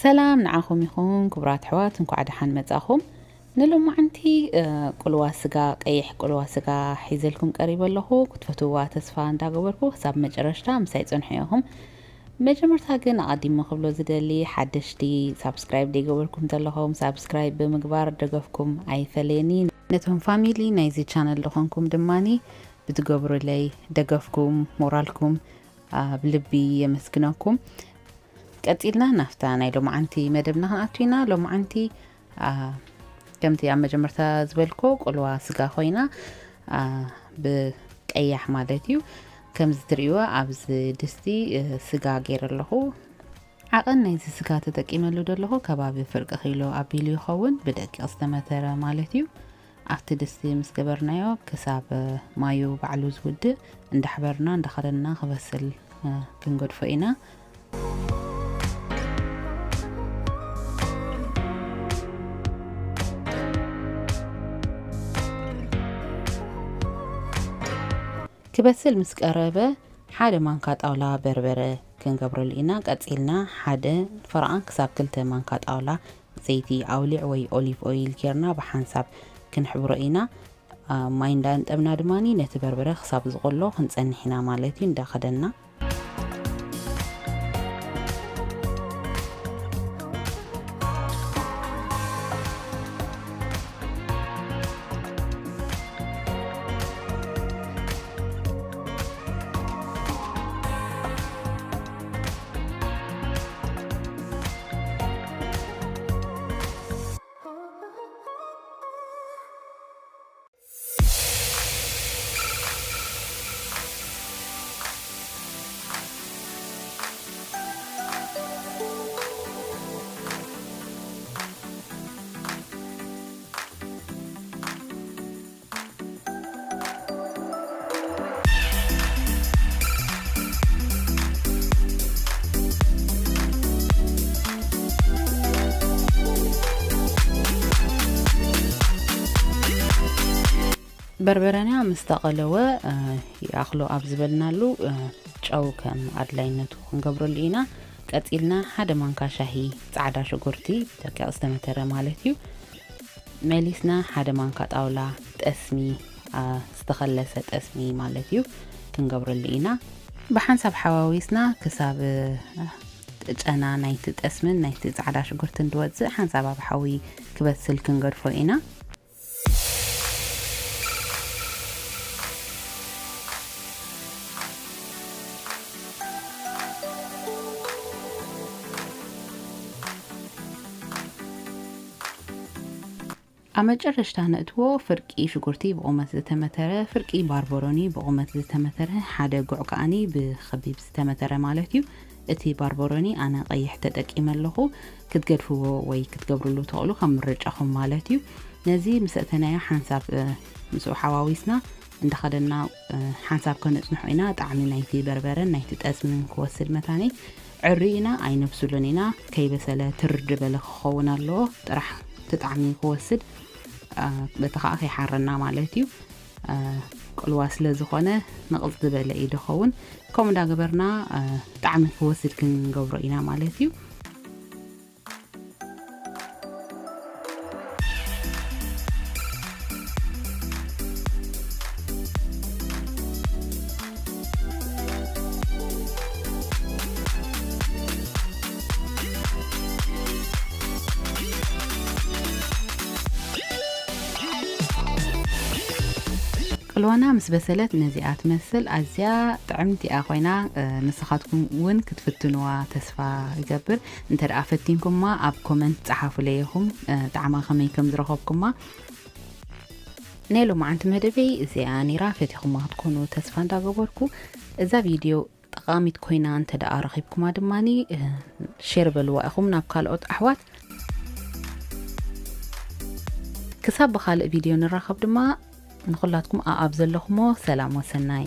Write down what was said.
ሰላም ንዓኹም ይኹን ክቡራት ኣሕዋት፣ እንኳዕ ደሓን መጻኹም። ንሎማዓንቲ፣ እ፣ ቁልዋ ስጋ፣ ቀይሕ ቁልዋ ስጋ ሒዘልኩም ቀሪበ ኣለኹ። ክትፈትውዋ ተስፋ እንዳገበርኩ ክሳብ መጨረሽታ ምሳይ ጽንሑ ኢኹም። መጀመርታ ግን ኣቐዲመ ክብሎ ዝደሊ፣ ሓደሽቲ ሳብስክራይብ ዘይገበርኩም ዘለኹም ሳብስክራይብ ብምግባር ደገፍኩም ኣይፈለየኒ። ነቶም ፋሚሊ ናይዚ ቻነል ዝኾንኩም ድማኒ ብትገብሩለይ ደገፍኩም፣ ሞራልኩም ኣብ ልቢ የመስግነኩም። ቀጺልና ናፍታ ናይ ሎማዓንቲ መደብና ክንኣቱ ኢና። ሎማዓንቲ፣ አ፣ ከምቲ ኣብ መጀመርታ ዝበልኮ ቁልዋ ስጋ ኮይና፣ አ፣ ብቀያሕ ማለት እዩ። ከምዚ ትርእይዋ ኣብዚ ድስቲ፣ እ፣ ስጋ ገይረ ኣለኹ። ዓቐን ናይዚ ስጋ ተጠቂመሉ ዘለኹ ከባቢ ፍርቂ ኪሎ ኣቢሉ ይኸውን፣ ብደቂቕ ዝተመተረ ማለት እዩ። ኣብቲ ድስቲ ምስ ገበርናዮ ክሳብ፣ እ፣ ማዩ ባዕሉ ዝውድእ እንዳሕበርና እንዳኸደንና ክበስል፣ እ፣ ክንገድፎ ኢና። ክበስል ምስ ቀረበ ሓደ ማንካ ጣውላ በርበረ ክንገብረሉ ኢና። ቀጺልና ሓደ ፈረቓን ክሳብ ክልተ ማንካ ጣውላ ዘይቲ ኣውሊዕ ወይ ኦሊቭ ኦይል ጌርና ብሓንሳብ ክንሕብሮ ኢና። አ፣ ማይ እንዳንጠብና ድማኒ ነቲ በርበረ ክሳብ ዝቕሎ ክንጸንሕ ኢና ማለት እዩ፣ እንዳኸደንና። በርበረና ምስ ተቐለወ፣ እ፣ ይኣኽሎ ኣብ ዝበልናሉ፣ እ፣ ጨው ከም ኣድላይነቱ ክንገብረሉ ኢና። ቀጺልና ሓደ ማንካ ሻሂ ጻዕዳ ሽጉርቲ፣ ደቂቕ ዝተመተረ ማለት እዩ። መሊስና ሓደ ማንካ ጣውላ ጠስሚ፣ አ፣ ዝተኸለሰ ጠስሚ ማለት እዩ፣ ክንገብረሉ ኢና። ብሓንሳብ ሓዋዊስና ክሳብ፣ እ፣ ጨና ናይቲ ጠስምን ናይቲ ጻዕዳ ሽጉርትን ዝወጽእ ሓንሳብ ኣብ ሓዊ ክበስል ክንገድፎ ኢና። ኣብ መጨረሽታ ነእትዎ ፍርቂ ሽጉርቲ ብቑመት ዝተመተረ፣ ፍርቂ ባርበሮኒ ብቑመት ዝተመተረ፣ ሓደ ጉዕ ከኣኒ ብኸቢብ ዝተመተረ ማለት እዩ። እቲ ባርበሮኒ ኣነ ቀይሕ ተጠቂመ ኣለኹ። ክትገድፍዎ ወይ ክትገብርሉ ትኽእሉ ከም ምርጫኹም ማለት እዩ። ነዚ ምስ እተናዮ ሓንሳብ፣ እ፣ ምስኡ ሓዋዊስና እንዳኸደና፣ እ፣ ሓንሳብ ከነጽንሖ ኢና። ጣዕሚ ናይቲ በርበረን ናይቲ ጠስምን ክወስድ መታኒ ዕሪ ኢና ኣይነብስሉን ኢና። ከይበሰለ ትር ዝበለ ክኸውን ኣለዎ። ጥራሕ እቲ ጣዕሚ ክወስድ፣ እ፣ በቲ ኸኣ ከይሓረና ማለት እዩ። እ፣ ቅልዋ ስለ ዝኾነ ንቕጽ ዝበለ እዩ ዝኸውን። ከምኡ እንዳገበርና፣ እ፣ ጣዕሚ ክወስድ ክንገብሮ ኢና ማለት እዩ። ቅልዋና ምስ በሰለት ነዚኣ ትመስል ኣዝያ ጥዕምቲ እያ ኮይና፣ እ፣ ንስኻትኩም እውን ክትፍትንዋ ተስፋ እገብር። እንተ ደኣ ፈቲንኩማ ኣብ ኮመንት ጸሓፉለይ ኢኹም፣ እ፣ ጣዕማ ከመይ ከም ዝረኸብኩማ። ናይ ሎማዓንቲ መደበይ እዚኣ ነይራ። ፈቲኹማ ክትኮኑ ተስፋ እንዳገበርኩ፣ እዛ ቪድዮ ጠቓሚት ኮይና እንተ ደኣ ረኺብኩማ ድማኒ፣ እ፣ ሼር በልዋ ኢኹም ናብ ካልኦት ኣሕዋት። ክሳብ ብኻልእ ቪድዮ ንራኸብ ድማ ንኹላትኩም ኣኣብ ዘለኹሞ ሰላም ወሰናይ።